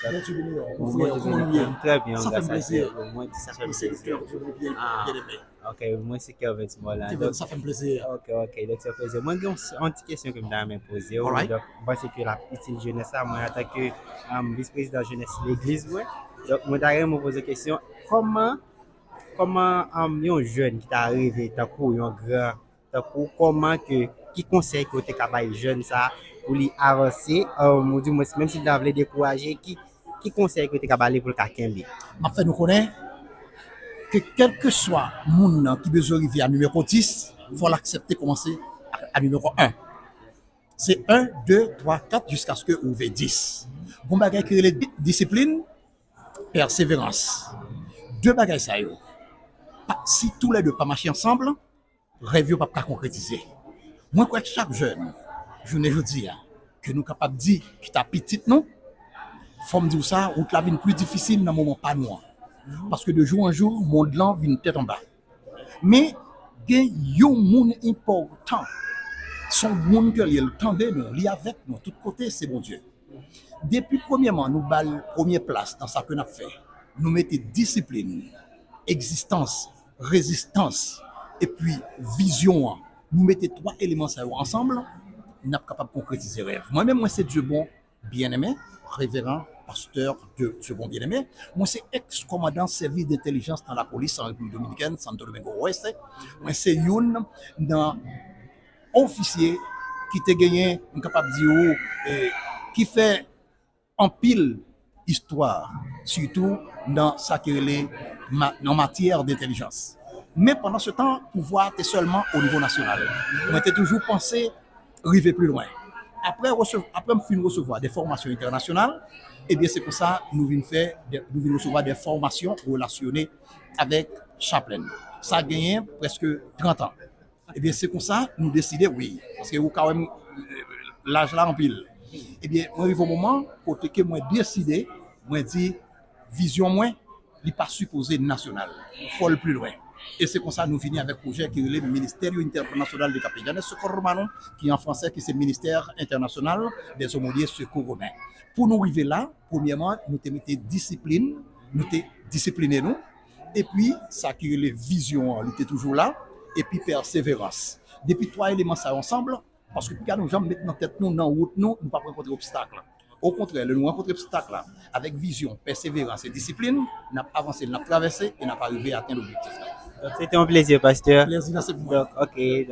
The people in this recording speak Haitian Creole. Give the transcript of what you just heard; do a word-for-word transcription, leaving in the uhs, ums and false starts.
Bondye beni w, mon frè, kòman nou ye? Trè byen, sa fè m plezi. Mwen di sa fè m plezi. Mwen se doktè Dieubon Bien-Aimé. Ok, mwen se Kervens Molan. Kervens, sa fè m plezi. Ok, ok, donk se plezi. Mwen gen yon, yon ti kesyon ke m ta renmen poze w. Alright. Donk, mwen panse ke l ap itil jenès la. Mwen, antanke um, vis prezidan jenès legliz mwen, donk mwen ta renmen poze kesyon, kòman, kòman um, yon jèn ki ta reve tankou yon gran tankou kòman ke, ki konsèy ke w te ka bay jèn sa pou li avanse, um, ou di mwen, menm si l ta vle dekouraje, ki, ki konsèy ke w te ka ba li pou l ka kenbe? M ap fè nou konnen ke kèlkeswa moun nan ki bezwen rive a nimewo dis, fò l aksepte kòmanse a, a nimewo en. Se en, de, twa, kat jiskaske ou rive dis. Gon bagay ki rele di- disiplin, pèseverans. De bagay sa yo, pa, si toulède pa mache ansanm, rèv yo p ap ka konkretize. Mwen kwè ke chak jèn, jounen jodi a, ke nou kapab di ki ta pitit nou, fò m di w sa, wout la vin pli difisil nan moman pa nou an. Paske de jou an jou, mond lan vin tèt anba. Men, gen yon moun enpòtan. Se yon moun ke li ye, l tande nou, li avèk nou tout kote, se Bondye. Depi premyèman, nou ba l premye plas nan sa ke n ap fè. Nou mete disiplin, egzistans, rezistans, epi vizyon an. Nou mete twa eleman sa yo ansanm, n ap kapab konkretize rèv. Mwen menm, mwen se Dieubon Bien-Aimé, reveran pastè Dieubon Bien-Aimé. Mwen se ex kòmandan sèvis dentèlijans nan lapolis an Repiblik Dominikèn, Santo Domingo Oeste. Mwen se youn nan ofisye ki te genyen, m kapab di w, eh, ki fè anpil istwa, sitou nan sa ki rele ma- nan matyè dentèlijans. Men pandan se tan, pouvwa a te sèlman o nivo nasyonal. Mwen te toujou panse rive pli lwen. Apre, rese- apre m fin resevwa de fòmasyon entènasyonal, ebyen se konsa nou vin fè, de- nou vin resevwa de fòmasyon relasyone avèk Chaplin. Sa genyen prèske trant an. Ebyen, se konsa nou deside, wi. Paske ou ka wè m, eh, laj la anpil. Ebyen, mwen rive yon moman kote ke mwen deside, mwen di, vizyon mwen, li pa sipoze nasyonal. Fò l pli lwen. E se konsa nou vini avèk pwojè ki rele Ministerio Internacional de Capellanes Socorro Romano, ki an fransè, ki se Ministère International des Aumôniers Secours Romains. Pou nou rive la, premyèman, nou te mete disiplin, nou te disipline nou, epi sa ki rele vizyon an, li te toujou la, epi pèseverans. Depi twa eleman sa yo ansanm, paske piga nou janm met nan tèt nou, nan wout nou, nou p ap rankontre obstak. Okontrè, lè nou rankontre obstak la, avèk vizyon, pèseverans e disiplin, n ap avanse, n ap travèse e n ap arive atenn objektif la. Donk, se te yon plezi, pastè. Plezi la se pou mwen. Donk, ok. Donk,